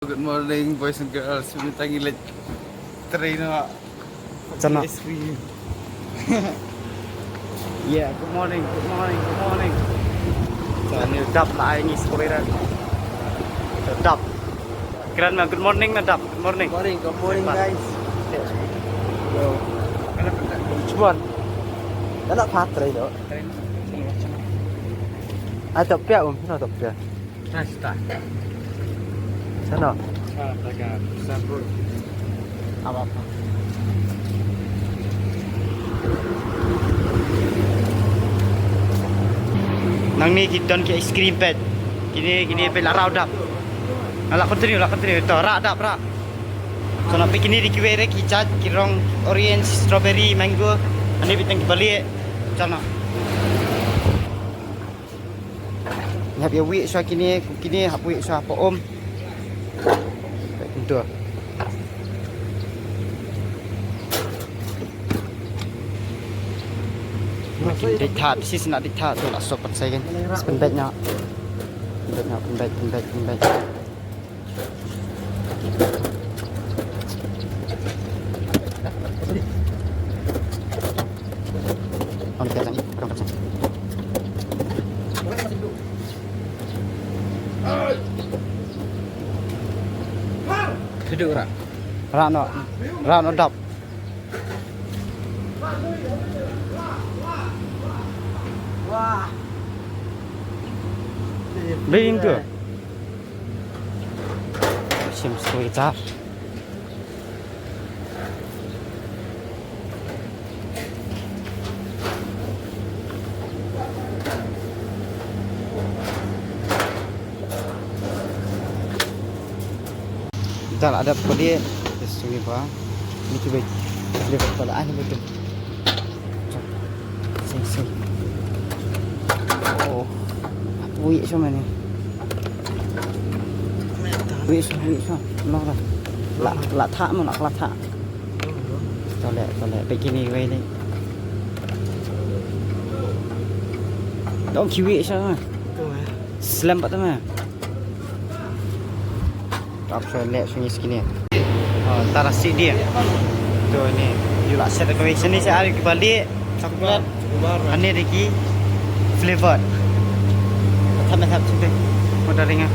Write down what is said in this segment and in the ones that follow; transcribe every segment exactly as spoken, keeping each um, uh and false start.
Good morning, boys and girls. Mynta ngi leit trei noh. Chano? Ice cream. Yeah, good morning, good morning, good morning. Sa ni dap la ai ni spoiler. Dap. Kren ma good morning na dap. Good morning. Morning, good morning, guys. Yo. Which one? Dah nak patrei tu. Ai, tak payah, um, sana tak payah. Rasta. Sana. Sana, tak payah. Sana pun. Apa-apa. Nangne ki don ki ice cream peit. Kine, kine peit la rah dap. Nga la continue, la continue. To, rah dap, rah. Sa na peit kine dei kiwei re ki jait, ki rong orange, strawberry, mango. Ani beit tang ki balieh. Sa na. Ngi hap ïa wieh shuwa kine, kine hap wieh shuwa hapoh um. Peit kumto. Dei tha, sis na dei tha, to la sop pat sa ïa kan. Pynbeit noh. Pynbeit noh, pynbeit, pynbeit, pynbeit. Duduk, Ra. Rah noh, rah noh dap. Bring tu. Sim sweetheart. Dah ada podi. Yes, sini ba. Ni cuba. Dia kepala ah ni betul. Sing, sing. Oh. Wih, sama ni. Wih, sama, wih, sama. Noh lah. La, la thah mo, la, la thah. To leh, to leh. Peit kine wei ni. Dong kiwi sama. Slem pat sama. Ap sa leh sungi skin ni. Oh, tara si dia. Tu ni. You lah set decoration ni sa ari kembali. Chocolate. Ani dei ki flavored. Thap, thap, sini. Mo da ringa.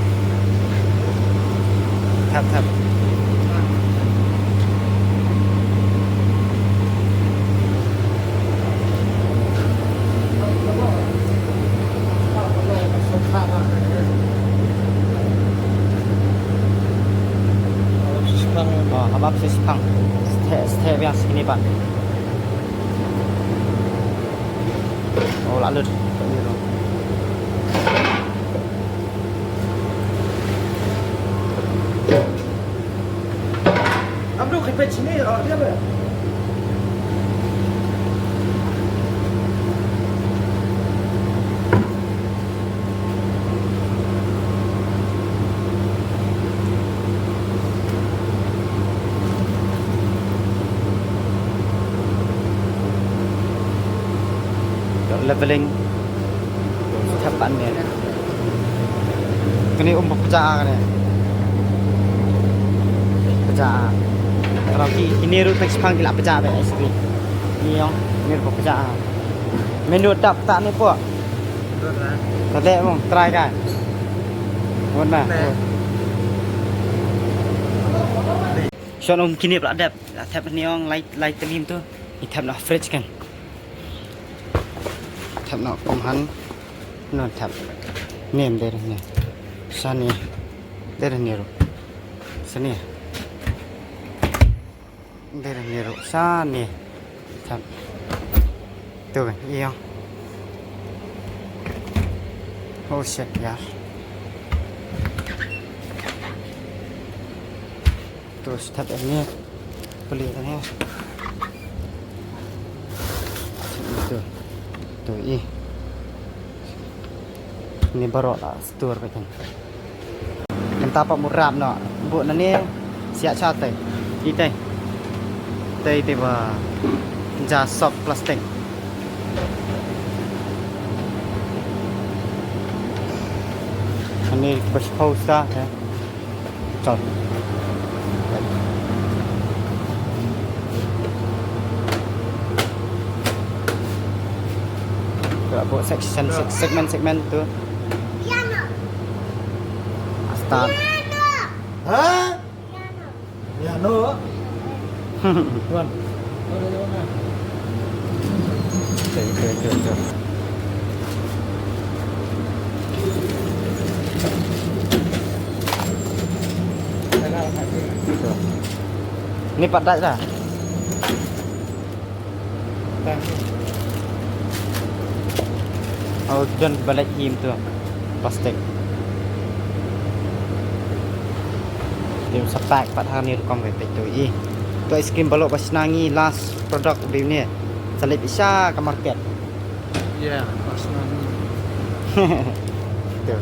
Thap, thap. Oh, haba phi shipang. Steh, steh biang sini pan. Oh, la lut. Abdul, kipet sini, oh, dia apa? Leveling. Step ban ne. Kane um pynjah kane. Pynjah. Kalau ki, kine ruh tang shipang ki la pynjah bha, S B. Ni ong, kine ruh pynjah. Menu dap ta ne po. Ka leh mo, try ka. Mo na. Shon um kine pla dep, la thep ni ong lai, lai tlim tu. Ni thep na fridge kan. Thep na kong han. No thep. Nem der ne. Sani. Der ne ro. Sani. Der ne ro. Sani. Thep. Tu kan, ïa. Oh shit, yaar. Tu step ini. Peli ini. Tu. Tu i. Ini baroh la setur bikin. Mynta pat mut rap noh. Buh na ne siah cha tei. Itei. Tei tei ba. Ja sop plastik. Ani ba shiphew sta, eh. Sol. Ka buh section, seg-, segment, segment tu. Start. Ha? Ya no. Tuan. Okey, okey, okey, okey. Ni pat dah dah. Oh, don ba leh him tu. Plastik. Dim sa pack pat ha ni rukom ka peit tu i. Tu ice cream baroh ba shna ngi last product ba ine. Sa leit sha ka market. Ya, pas nang. Tu.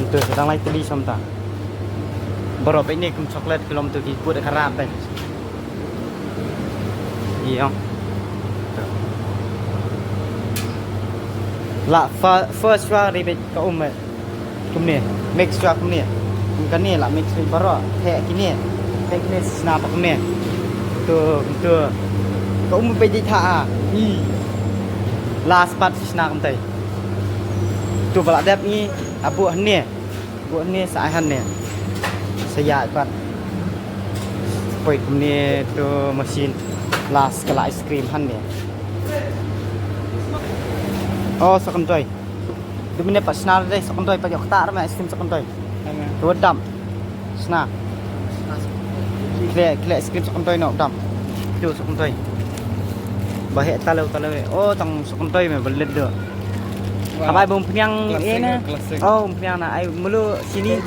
Antu sa dang lai tylli sha mynta. Baroh peit ne kum chocolate ki lum tu ki kut ka rap peit. Ïa. Tu. La fir-, first shuwa ri peit ka um eh. Kumne, mix shuwa kumne. Kum kane la mix beit baroh. Theh kine. Theh kine shna pat kumne. Tu, tu. Ka um beit dei tha a. Hi. Last pat shna kumtai. Tu ba la dep ngi, a buh hangne. Buh hangne sa ai hangne. Sa ïaid pat. Poi kumne tu machine. Last ka la ice cream hangne. Oh, sa kumtai. Du minit pat shna dei, sa kumtai pat ïoh kata ma ice cream sa kumtai. Tu dam. Shna. Kle, kle ice cream sa kumtai noh dam. Tu sa kumtai. Ba heh taleu taleu. Oh, tang sa kumtai me ba leit do. Wow. Habai bum pniang. Classic, eh na. Classic. Oh, pniang na ai mulu sini.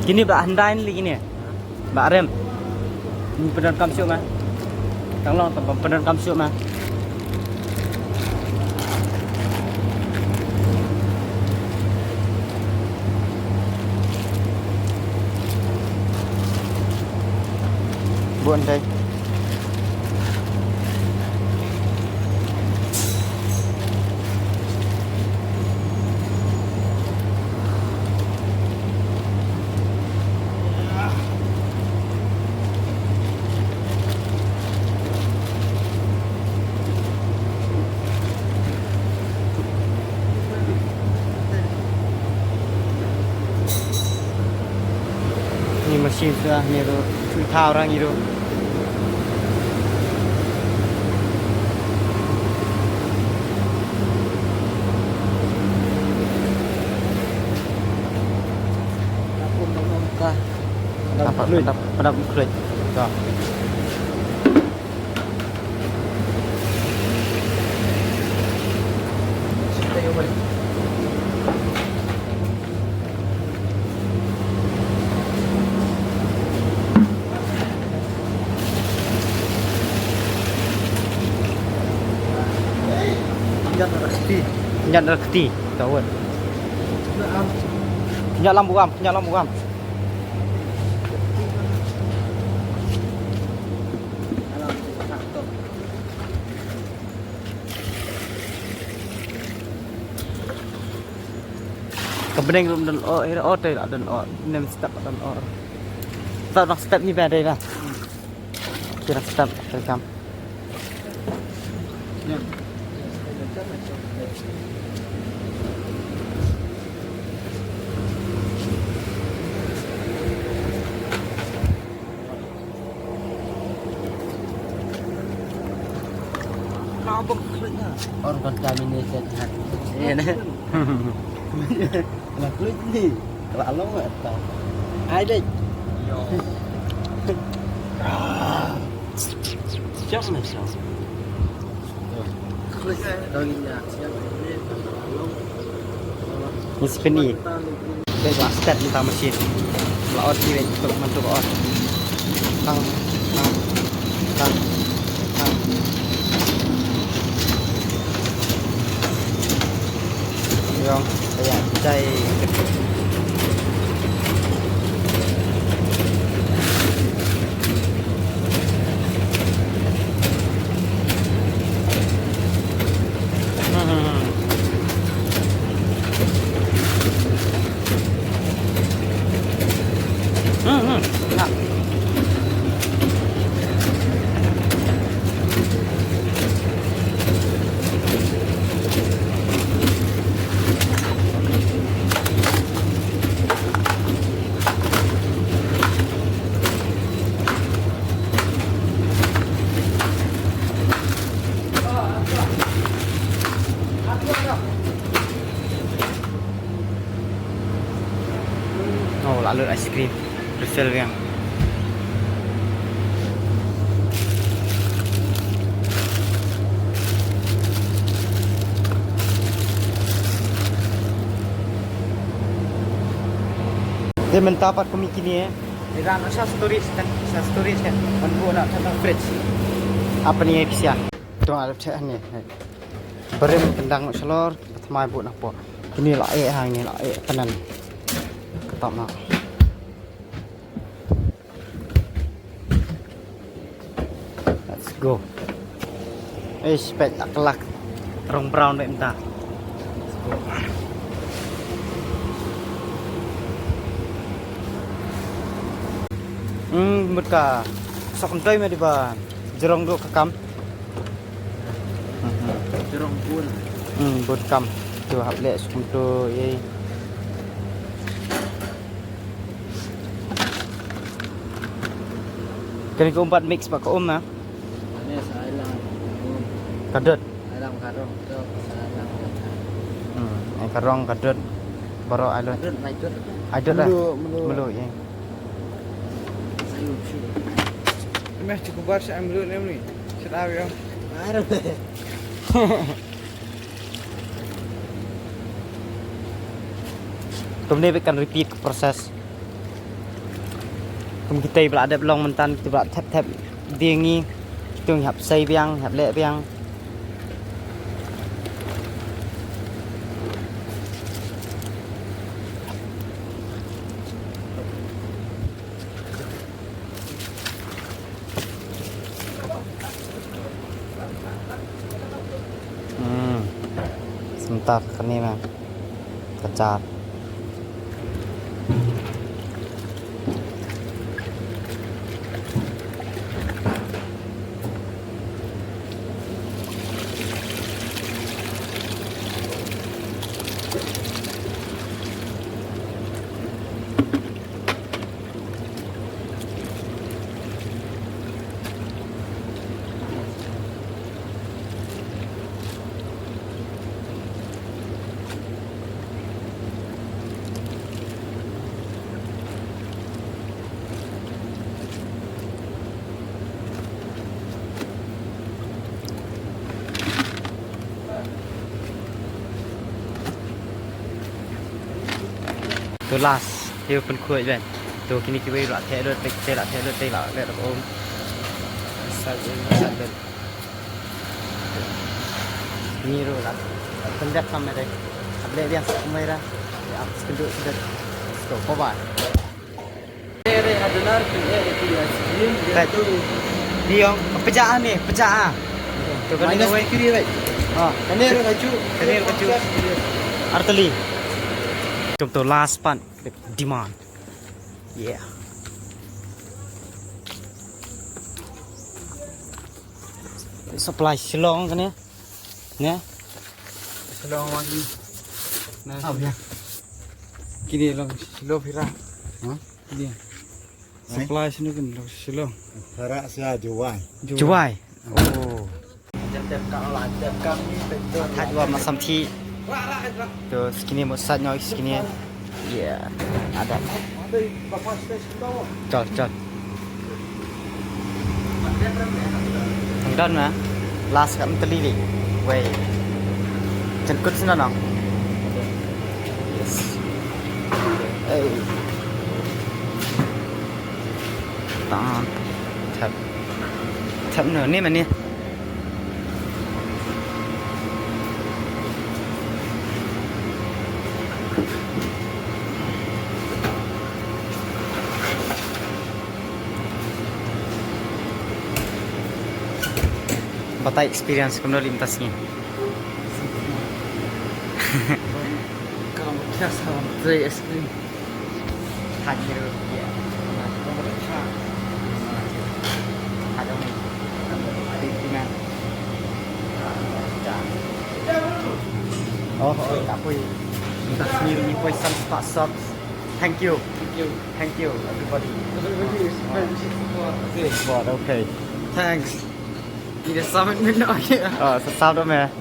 Kini ba handai ni kini. Ba rem. Pyndonkam shuh ma. Tang long tang pyndonkam shuh ma. Bun dei. Ni machine sa ni ruh, shu thaw rang ni ruh. Nampak, nampak, nampak. Dah. Pynjat na kti. Pynjat na kti. Tawet. Pynjat lam buam, pynjat lam buam. Ka bneng ruh don o, ira o te la don o, nem step don o. Step, step ni ba dei ba. Kira step, welcome. Or contaminated ha. Ïa ne. La klik ni. La long ta. Ai dei. Yo. Jam ne jam. Ni spin i. Dei ba start mynta machine. La ot i wei tuk man tuk ot. Tang, tang, tang, tang. Yong, kaya jai. Hmm, hmm, hmm. Lut ice cream. Refill biang. Te mynta pat kum kine eh. Ïa ka sha storage kan, sha storage kan. Ban buh na fridge. Apa ni eh, pisa. To nga lap check ni. Barim kyndang shalor, thymmai buh na pdeng. Kine la eh ha, kine la eh pynban. Katap na. Let's go. Eish, peit la ka la rong brown beit mynta. Hmm, mut ka. Sok ntoi me di ba. Jrong duh ka kam. Jrong bun. Hmm, bun kam. Tu hap leh skum tu, ye. Kane ka um pat mix bad ka um, ah. Kane sa ai lang. Ka dud. Ai lang ka rong, tu sa ai lang. Hmm, ai ka rong, ka dud. Baroh ai lang. Ka dud, ai dud. Ai dud lah. Mluh, mluh. Mluh, ye. Ai um shu. Meh, cukup bar sa ai mluh ne mluh. Shut up, yo. Baroh. Kumne beit kan repeat ka process. Kum kita ba la dep long mynta, kita ba la thep thep dieng ngi. Kita ngi hap sei biang, hap leh biang. Hmm. Sebentar, kane ma. Ka jar. To last, te pynkhuid ben. To kine kiwei la theh lut, te la theh lut, te la leh lut um. Sa jing sa lut. Ni ru la. Pendek sama deh. Able dia sama ira. Ya, sekeduk sekeduk. To, bye bye. Diong, pejah ah ni, pejah ah. Tu kan minus ni kiri, right? Ha, kane ru laju. Kane ru laju. Arteli. Jom tu last pan demand. Yeah. Supply Shillong kane. Ne? Shillong wan ni. Ne? Ah, ya. Kini long Shillong pira. Ha? Kini. Supply sini kan long Shillong. Pira sia Jowai. Jowai. Oh. Thaj wa ma samthi. To skini mo sat nyoi skini. Yeah. Ada. Chal, chal. Ang don na. Last ka mteli li. Wei. Chen kut sina nang. Yes. Hey. Tam. Tap. Tap no ni mani. Batai experience kumno lim tasngi. Kalau biasa, saya experience. Hadir, ya. Oh, oh, tak apa. Minta sendiri ni pun san spot sub. Thank you. Thank you. Thank you, everybody. Everybody is very support. Okay. Support, okay. Thanks. Ini summit minum lagi. Ah, sesal tu meh.